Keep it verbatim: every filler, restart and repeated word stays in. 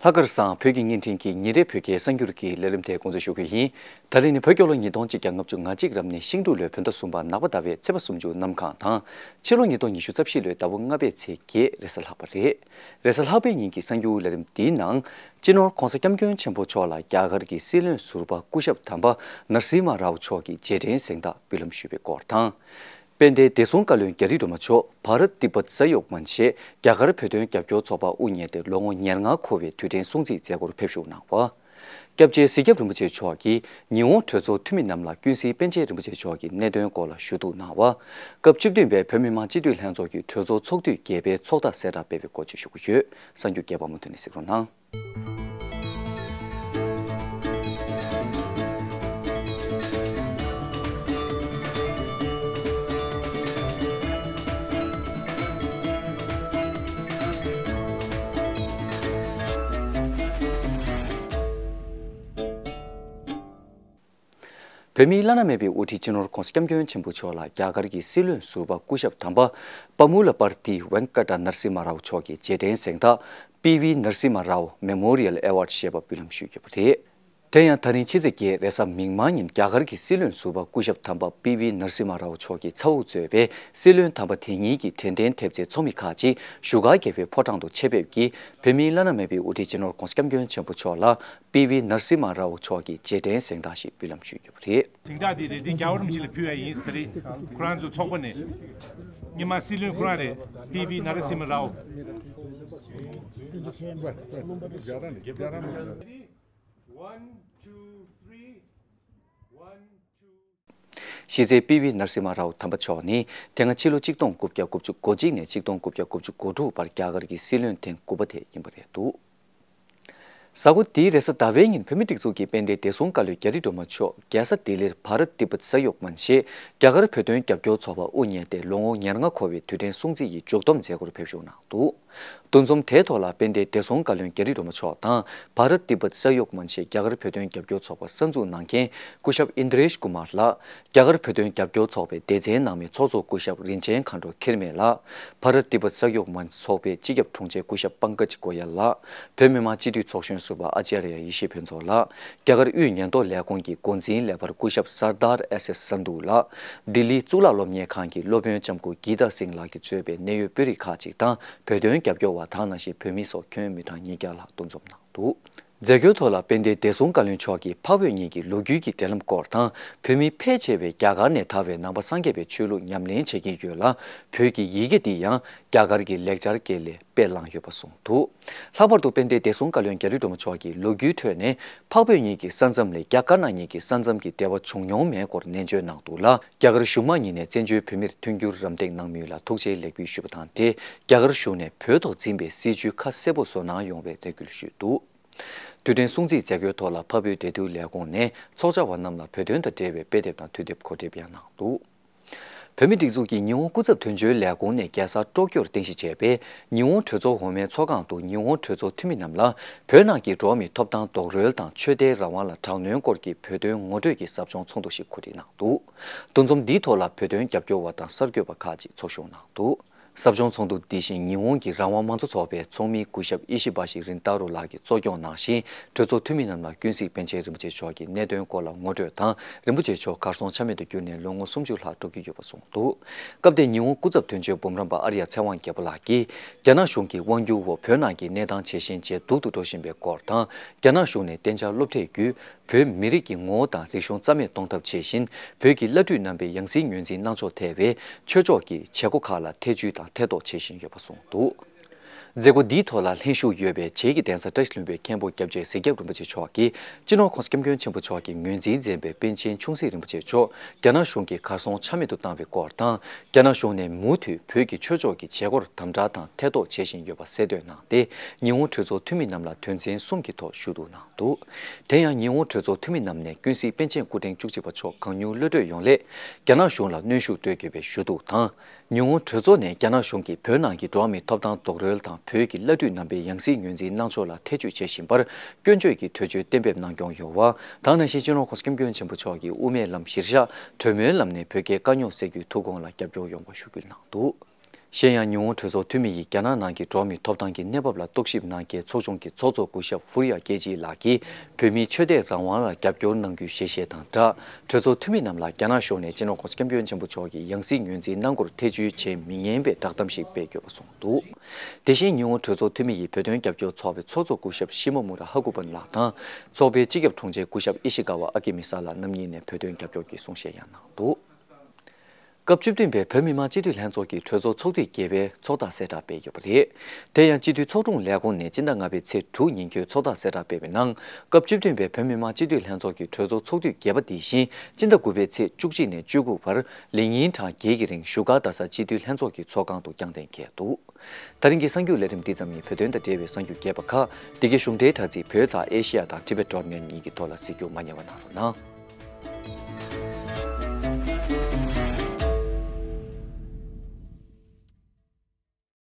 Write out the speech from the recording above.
ལྷག་དཀར་བཟང་བོད་ཀྱི་བརྙན་འཕྲིན་གྱི་ཉིན་རེའི་བོད་སྐད་གསར་འགྱུར་གྱི་ལས་རིམ་དེ་འགོ་འཛུགས་ཞུ་གི་ཡིན། ད་རེས་ནི་བོད་རྒྱལ་ལོ་ཉིས་སྟོང་གཅིག་བརྒྱ་ལྔ་བཅུ་ང་གཅིག་རབ་གནས་ཤིང་འབྲུག་ལོའི་བོད་ཟླ་གསུམ་པ་ནག་པ་ཟླ་བའི་ཚེས་པ་སུམ་ཅུ་གནམ་གང་དང་། ཕྱི་ལོ་ཉིས་སྟོང་ཉི་ཤུ་རྩ་བཞི་ལོའི་ཟླ་བ་ལྔ་པའི་ཚེས་བརྒྱད་རེས་གཟའ་ལྷག་པ་རེད། རེས་གཟའ་ལྷག་པའི་ཉིན་གྱི་གསར་འགྱུར་ལས་རིམ་འདིའི་ནང་། སྤྱི་ནོར་༧གོང་ས་༧སྐྱབས་མགོན་ཆེན་པོ་མཆོག་ལ་རྒྱ་གར་གྱི་སྲིད་བློན་ཟུར་པ་སྐུ་ཞབས་དམ་པ་ནར་སི་མ་རའོ་མཆོག་གི་རྗེས་དྲན་གཟེངས་རྟགས་འབུལ་ལམ་ཞུས་པའི་སྐོར་དང་། དཔལ་ལྡན་བདེ་སྲུང་བཀའ་བློན་རྒྱ་རི་སྒྲོལ་མ་མཆོག་བྷ་རཏ་ཏི་བྷཏ་ས་ཡོག་མན་ཞེས་རྒྱ་གར་བོད་དོན་རྒྱབ་སྐྱོར་ཚོགས་པ་དབུ་བརྙེས་ཏེ་ལོ་ངོ་ཉེར་ལྔ་འཁོར་བའི་དུས་དྲན་སྲུང་བརྩིའི་མཛད་སྒོར་ཕེབས་ཞུགས་གནང་བ། སྐྱབས་རྗེ་གཟིག་སྐྱབས་རིན་པོ་ཆེ་མཆོག་གིས་ཉི་ཧོང་གྲོས་ཚོགས་འཐུས་མི་རྣམས་ལ་ཀུན་གཟིགས་པཎ་ཆེན་རིན་པོ་ཆེ་མཆོག་གི་གནད་དོན་སྐོར་ལ་ཞུ་གཏུག་གནང་བ། སྐབས་བཅུ་བདུན་པའི་བོད་མི་མང་སྤྱི་འཐུས་ལྷན་ཚོགས་ཀྱི་གྲོས་ཚོགས་ཚོགས་དུས་བརྒྱད་པའི་ཚོགས་རྟགས་གསལ་བསྒྲགས་སྤེལ་བའི་སྐོར་བཅས་ཞུ་གི་ཡོད། གསར་འགྱུར་རྒྱས་པ་མུ་མཐུད་ནས་གཟིགས་རོགས་གནང་། བོད་མིའི་བླ་ན་མེད་པའི་དབུ་ཁྲིད་སྤྱི་ནོར་༧གོང་ས་༧སྐྱབས་མགོན་ཆེན་པོ་མཆོག་ལ་རྒྱ་གར་གྱི་སྲིད་བློན་ཟུར་པ་སྐུ་ཞབས་དམ་པ་པ་མུ་ལ་པར་ཏི་ཝེང་ཀ་ཏ་ནར་སི་མ་རའོ་མཆོག་གི་རྗེས་དྲན་གཟེངས་རྟགས་པི་ཝི་ནར་སི་མ་རའོ་མེ་མོ་རི་ཡལ་ཨེ་ཝར་ཌི་ཞེས་པ་འབུལ་ལམ་ཞུས་ཡོད་པ་རེད། དེ་ཡང་ད་རིང་ཕྱི་ཚེས་བརྒྱད་རེས་གཟའ་མིག་དམར་ཉིན་རྒྱ་གར་གྱི་སྲིད་བློན་ཟུར་པ་སྐུ་ཞབས་དམ་པ་པི་ཝི་ནར་སི་མ་རའོ་མཆོག་གི་ཚ་བོ་གཙོས་པའི་སྲིད་བློན་དམ་པ་དེ་ཉིད་ཀྱི་དྲན་རྟེན་ཐེབས་རྩའི་ཚོགས་མི་ཁག་ཅིག་བཞུགས་སྒར་རྒྱལ་པོའི་ཕོ་བྲང་དུ་ཆེད་ཕེབས་ཀྱིས་བོད་མིའི་བླ་ན་མེད་པའི་དབུ་ཁྲིད་སྤྱི་ནོར་༧གོང་ས་༧སྐྱབས་མགོན་ཆེན་པོ་མཆོག་ལ་པི་ཝི་ནར་སི་མ་རའོ་མཆོག་གི་རྗེས་དྲན་གཟེངས་རྟགས་ཤིག་འབུལ་ལམ་ཞུས་ཡོད་པ་རེད། གཟེངས་རྟགས་འདི་རེ་འདུན་རྒྱལ་བ་རིན་པོ་ཆེ་ལ་ཕུལ་བ་ཡིན་ཟེར་རེད། ཁོ་རང་ཚོ་ཚོགས་པ་ནས་སྔོན་མ་སྲིད་བློན་ཁོ་རང་རེད། པི་ཝི་ནར་སི་མ་རའོ། One, two, three. One, two. གཞི་རྩའི་པི་ཝི་ནར་སི་མ་རའོ་དམ་པ་མཆོག་ནི་དེ་སྔ་ཕྱི་ལོ་གཅིག་སྟོང་དགུ་བརྒྱ་དགུ་བཅུ་གོ་གཅིག་ནས་གཅིག་སྟོང་དགུ་བརྒྱ་དགུ་བཅུ་གོ་དྲུག་བར་རྒྱ་གར་གྱི་སྲིད་བློན་ཐེངས་དགུ་པ་དེ་ཡིན་པ་རེད་འདུག་གཟའ་འཁོར་འདིའི་རེས་གཟའ་ཟླ་བའི་ཉིན་བོད་མིའི་སྒྲིག་འཛུགས་ཀྱི་དཔལ་ལྡན་བདེ་སྲུང་བཀའ་བློན་རྒྱ་རི་སྒྲོལ་མ་མཆོག་རྒྱལ་ས་ལྡི་ལིར་བྷ་རཏ་ཏི་བྷཏ་ས་ཡོག་མན་ཞེས་རྒྱ་གར་བོད་དོན་རྒྱབ་སྐྱོར་ཚོགས་པ་དབུ་བརྙེས་ཏེ་ལོ་ངོ་ཉེར་ལྔ་འཁོར་བའི་དུས་དྲན་སྲུང་བརྩི་ཡི་མཇུག་བསྡོམས་མཛད་སྒོར་ཕེབས་ཞུགས་གནང་འདུག་འདུ་འཛོམས་དེའི་ཐོག་ལ་དཔལ་ལྡན་བདེ་སྲུང་བཀའ་བློན་རྒྱ་རི་སྒྲོལ་མ་མཆོག་དང་། བྷ་རཏ་ཏི་བྷཏ་ས་ཡོག་མན་ཞེས་རྒྱ་གར་བོད་དོན་རྒྱབ་སྐྱོར་ཚོགས་པ་གསར་འཛུགས་གནང་མཁན་སྐུ་ཞབས་ཨིན་དྲེཤ་ཀུ་མར་ལགས། རྒྱ་གར་བོད་དོན་རྒྱབ་སྐྱོར་ཚོགས་པའི་སྡེ་ཚན་ནང་མི་ཚོགས་གཙོ་སྐུ་ཞབས་རིན་ཆེན་མཁའ་འགྲོ་འཁྱིལ་མེད་ལགས། བྷ་རཏ་ཏི་བྷཏ་ས་ཡོག་མན་ཚོགས་པའི་སྤྱི་ཁྱབ་དྲུང་ཆེ་སྐུ་ཞབས་པང་ཀཇ་གོ་ཡལ་ལགས། བོད་མི་མང་སྤྱི་འཐུས་ཚོགས་གཞོན་ཟུར་པ་ཨ་ཅཱརྱ་ཡེ་ཤེས་ཕུན་ཚོགས་ལགས། རྒྱ་གར་དབུས་ཉེན་རྟོག་ལས་ཁུངས་ཀྱི་འགོ་འཛིན་ལས་འཕར་སྐུ་ཞབས་སར་དར་ཨེས་ཨེས་སན་དྷུ་ལགས། ལྡི་ལི་གཙུག་ལག་སློབ་གཉེར་ཁང་གི་སློབ་དཔོན་ལྕམ་སྐུ་གྷི་ཏཱ་སིང་ལགས་ཀྱིས་གཙོས་པའི་གནད་ཡོད་དཔོན་རིགས་ཁག་ཅིག་དང་བོད་དོན་རྒྱབ་སྐྱོར་བ་དང་ནང་བཞིན་བོད་མི་སོགས་ཁྱོན་མི་གྲངས་ཉིས་བརྒྱ་ལྷག་འདུ་འཛོམས་གནང་འདུག་མཛད་སྒོའི་ཐོག་ལ་དཔལ་ལྡན་བདེ་སྲུང་བཀའ་བློན་མཆོག་གིས་འཕགས་བོད་གཉིས་ཀྱི་ལོ་རྒྱུས་ཀྱི་འབྲེལ་ལམ་སྐོར་དང་། བོད་མི་ཕལ་ཆེ་བས་རྒྱ་གར་ནས་དར་བའི་ནང་པ་སངས་རྒྱས་པའི་ཆོས་ལུགས་ཉམས་ལེན་བྱེད་ཀྱིན་ཡོད་ལ། བོད་ཀྱི་ཡི་གེ་འདི་ཡང་རྒྱ་གར་གྱི་ལེགས་སྦྱར་སྐད་ལས་དཔེ་བླངས་ཡོད་པ་གསུངས་འདུག་ལྷག་པར་དུ་དཔལ་ལྡན་བདེ་སྲུང་བཀའ་བློན་རྒྱ་རི་སྒྲོལ་མ་མཆོག་གིས་ལོ་རྒྱུས་ཁྲོད་ནས་འཕགས་བོད་གཉིས་ཀྱི་ས་མཚམས་ལས་རྒྱ་དཀར་ནག་གཉིས་ཀྱི་ས་མཚམས་ཀྱི་འབྲེལ་བ་བྱུང་མྱོང་མེད་སྐོར་ནན་བརྗོད་གནང་འདུག་ལ། རྒྱ་གར་གཞུང་མང་གཉིས་ནས་བཙན་བྱོལ་བོད་མིར་མཐུན་འགྱུར་རམ་འདེགས་གནང་མུས་ལ་ཐུགས་རྗེ་ལེགས་འབུལ་ཞུས་པ་དང་འབྲེལ། རྒྱ་གར་གཞུང་ནས་བོད་ཐོག་འཛིན་པའི་སྲིད་བྱུས་ཁ་གསལ་པོ་བཟོ་གནང་ཡོང་བའི་རེ་སྐུལ་ཞུས་འདུག་དུས་དྲན་སྲུང་བརྩིའི་མཛད་སྒོའི་ཐོག་ལ་འཕགས་བོད་འབྲེལ་མཐུད་ལས་ཁུངས་ནས་ཚོགས་བཅར་བ་རྣམས་ལ་བོད་དོན་དང་འབྲེལ་བའི་དཔེ་དེབ་དང་དུས་དེབ་གོ་སྒྲིག་ཡང་གནང་འདུག་བོད་མིའི་སྒྲིག་འཛུགས་ཀྱི་ཉི་ཧོང་སྐུ་ཚབ་དོན་གཅོད་ལས་ཁུངས་ནས་རྒྱལ་ས་ཀྲོ་ཀྱོར་རྟེན་གཞི་བྱས་པའི་ཉི་ཧོང་གྲོས་ཚོགས་འོག་མའི་ཚོགས་ཁང་དུ་ཉི་ཧོང་གྲོས་ཚོགས་འཐུས་མི་རྣམས་ལ་བོད་ནང་གི་འགྲོ་བ་མིའི་ཐོབ་ཐང་རྡོག་རོལ་དང་ཆོས་དད་རང་དབང་ལ་དྲག་གནོན་སྐོར་གྱི་བོད་དོན་ངོ་སྤྲོད་ཀྱི་ཟབ་སྦྱོང་ཚོགས་འདུ་ཞིག་གོ་སྒྲིག་གནང་འདུག་འདུ་འཛོམས་འདིའི་ཐོག་ལ་བོད་དོན་རྒྱབ་སྐྱོར་བ་དང་གསར་འགོད་པ་ཁག་ཅིག་ཚོགས་ཞུགས་གནང་འདུག་ཟབ་སྦྱོང་ཚོགས་འདུ་འདི་བཞིན་ཉི་ཧོང་གི་རང་དབང་དམངས་གཙོ་ཚོགས་པའི་ཚོགས་མི་སྐུ་ཞབས་ཨི་ཤི་བ་ཤི་རིན་ཏཱ་རོ་ལགས་ཀྱིས་གཙོ་སྐྱོང་གནང་ཞིང་། གྲོས་ཚོགས་འཐུས་མི་རྣམས་ལ་ཀུན་གཟིགས་པཎ་ཆེན་རིན་པོ་ཆེ་མཆོག་གི་གནད་དོན་སྐོར་ལ་ངོ་སྤྲོད་དང་། རིན་པོ་ཆེ་མཆོག་གར་སོང་ཆ་མེད་དུ་གྱུར་ནས་ལོ་ངོ་སུམ་ཅུ་ལྷག་འགྲོ་གི་ཡོད་པ་གསུངས་འདུག་སྐབས་དེར་ཉི་ཧོང་སྐུ་ཚབ་དོན་གཅོད་འབུམ་རམས་པ་ཨར་ཡ་ཚེ་དབང་རྒྱལ་པོ་ལགས་ཀྱིས། རྒྱ་ནག་གཞུང་གི་དབང་སྒྱུར་འོག་བོད་ནང་གི་གནས་སྟངས་ཇེ་ཞན་ཇེ་སྡུག་ཏུ་འགྲོ་བཞིན་པའི་སྐོར་དང་། རྒྱ་ནག་གཞུང་ནས་གཏན་འཇགས་སློབ་གྲྭའི་བརྒྱུད། བོད་མི་རིགས་ཀྱི་ངོ་བོ་དང་རིག་གཞུང་རྩ་མེད་གཏོང་ཐབས་བྱེད་བཞིན། བོད་ཀྱི་བླ་སྤྲུལ་རྣམ་པའི་ཡང་སྲིད་ངོས་འཛིན་གནང་ཕྱོགས་ཐད་པའི་ཆོས་ཕྱོགས་ཀྱི་བྱེད་སྒོ་ཁག་ལ་ཐེ་བྱུས་དང་ཐེ་གཏོགས་བྱེད་བཞིན་ཡོད་པ་གསུངས་འདུག་མཛད་སྒོ་འདིའི་ཐོག་ལ་ལྷན་ཞུགས་ཡོད་པའི་རྗེས་ཀྱི་གདན་ས་བཀྲ་ཤིས་ལྷུན་པོའི་མཁན་པོ་སྐྱབས་རྗེ་གཟིག་སྐྱབས་རིན་པོ་ཆེ་མཆོག་གིས་སྤྱི་ནོར་༧གོང་ས་༧སྐྱབས་མགོན་ཆེན་པོ་མཆོག་གིས་ངོས་འཛིན་མཛད་པའི་པཎ་ཆེན་ཆུང་སྲིད་རིན་པོ་ཆེ་མཆོག་རྒྱ་ནག་གཞུང་གིས་གར་སོང་ཆ་མེད་དུ་བཏང་བའི་སྐོར་དང་། རྒྱ་ནག་གཞུང་ནས་མུ་མཐུད་བོད་ཀྱི་ཆོས་ཕྱོགས་ཀྱི་བྱེད་སྒོར་དམ་དྲག་དང་ཐེ་གཏོགས་བྱེད་བཞིན་ཡོད་པ་གསལ་སྟོན་གནང་སྟེ། ཉི་ཧོང་གྲོས་ཚོགས་འཐུས་མི་རྣམས་ལ་དོན་ཚན་གསུམ་གྱི་ཐོག་ཞུ་གཏུག་གནང་འདུག་དེ་ཡང་ཉི་ཧོང་གྲོས་ཚོགས་འཐུས་མི་རྣམས་ནས་ཀུན་གཟིགས་པཎ་ཆེན་སྐུ་ཕྲེང་བཅུ་གཅིག་པ་མཆོག་གང་མྱུར་གློད་གྲོལ་ཡོང་སླད་རྒྱ་ནག་གཞུང་ལ་གནོན་ཤུགས་སྤྲོད་དགོས་པའི་ཞུ་གཏུག་དང་། ཉི་ཧོང་གྲོས་ཚོགས་ནས་རྒྱ་ནག་གཞུང་གིས་བོད་ནང་གི་འགྲོ་བ་མིའི་ཐོབ་ཐང་རྡོག་རོལ་དང་བོད་ཀྱི་བླ་སྤྲུལ་རྣམ་པའི་ཡང་སྲིད་ངོས་འཛིན་གནང་ཕྱོགས་ལ་ཐེ་བྱུས་བྱེད་བཞིན་པར་སྐྱོན་བརྗོད་ཀྱི་གྲོས་ཆོད་གཏན་འབེབས་གནང་སྐྱོང་ཡོང་བ་དང་། ནང་བཞིན་སྤྱི་ནོར་༧གོང་ས་༧སྐྱབས་མགོན་ཆེན་པོ་མཆོག་གིས་དབུ་མའི་ལམ་གཞིར་བཞག་གྲོས་མོལ་ལམ་ནས་བོད་རྒྱའི་དཀའ་རྙོག་སེལ་རྒྱུའི་ཐུགས་དགོངས་ལ་རྒྱབ་སྐྱོར་ཡོང་བ་ཞུ་སྐུལ་གནང་འདུག་གཞན་ཡང་ཉི་ཧོང་གྲོས་ཚོགས་འཐུས་མི་ཡིས་རྒྱ་ནག་ནང་གི་འགྲོ་བ་མིའི་ཐོབ་ཐང་གི་གནས་བབ་ལ་རྟོག་ཞིབ་གནང་མཁན་ཚོགས་ཆུང་གི་ཚོགས་གཙོ་སྐུ་ཞབས་ཧྥུ་རི་ཡ་ཀེ་ཅི་ལགས་ཀྱིས་བོད་མིའི་ཆོས་དད་རང་དབང་ལ་རྒྱབ་སྐྱོར་གནང་རྒྱུའི་ཞལ་བཞེས་དང་སྦྲགས། གྲོས་ཚོགས་འཐུས་མི་རྣམས་ལ་རྒྱ་ནག་གཞུང་ནས་སྤྱི་ནོར་༸གོང་ས་༸སྐྱབས་མགོན་ཆེན་པོ་མཆོག་གི་ཡང་སྲིད་ངོས་འཛིན་གནང་སྒོར་ཐེ་བྱུས་བྱེད་མི་ཉན་པའི་བསྒྲགས་གཏམ་ཞིག་སྤེལ་ཡོད་པ་གསུངས་འདུག། དེ་བཞིན་ཉི་ཧོང་གྲོས་ཚོགས་འཐུས་མི་ཡིས་བོད་དོན་རྒྱབ་སྐྱོར་ཚོགས་པའི་ཚོགས་གཙོ་སྐུ་ཞབས་ཤི་མོ་མུ་ར་ཧ་ཀུ་པན་ལགས་དང་། ཚོགས་པའི་སྤྱི་ཁྱབ་དྲུང་ཆེ་སྐུ་ཞབས་ཨི་ཤི་ག་ཝ་ཨ་ཀི་མི་ས་ལགས་རྣམ་གཉིས་ནས་བོད་དོན་རྒྱབ་སྐྱོར་གྱི་གསུང་བཤད་ཡང་གནང་འདུག། སྐབས་བཅུ་བདུན་པའི་བོད་མི་མང་སྤྱི་འཐུས་ལྷན་ཚོགས་ཀྱི་གྲོས་ཚོགས་ཚོགས་དུས་བརྒྱད་པའི་ཚོགས་ཐག་གསལ་བསྒྲགས་སྤེལ་ཡོད་པ་རེད། དེ་ཡང་སྤྱི་འཐུས་ཚོགས་དྲུང་ལས་ཁུངས་ནས་སྤྱི་ཟླ་ལྔ་པའི་ཚེས་དྲུག་ཉིན་འཁོད་ཚོགས་ཐག་གསལ་བསྒྲགས་སྤེལ་བའི་ནང་། སྐབས་བཅུ་བདུན་པའི་བོད་མི་མང་སྤྱི་འཐུས་ལྷན་ཚོགས་ཀྱི་གྲོས་ཚོགས་ཚོགས་དུས་བརྒྱད་པ་འདི་བཞིན་སྤྱི་ཟླ་དགུ་པའི་ཚེས་བཅུ་གཅིག་ནས་བཅུ་དགུ་བར་ལས་ཉིན་གྲངས་བརྒྱད་ཀྱི་རིང་བཞུགས་སྒར་རྡ་ས་སྤྱི་འཐུས་ལྷན་ཚོགས་ཀྱི་ཚོགས་ཁང་དུ་བསྐྱངས་གཏན་འཁེལ་འདུག། ད་རིང་གི་གསར་འགྱུར་ལས་རིམ་འདི་ཙམ་ཡིན། བོད་དོན་དང་འབྲེལ་བའི་གསར་འགྱུར་རྒྱས་པ་ཁག་འདི་གའི་གཞུང་འབྲེལ་དྲ་ཚིགས་བོད་ཚགས་ཨེ་ཤི་ཡ་དང་Tibet dot net གཉིས་ཀྱི་ཐོག་ལ་གཟིགས་རྒྱུ་མ་བསྙེལ་བ་གནང་རོགས་གནང་།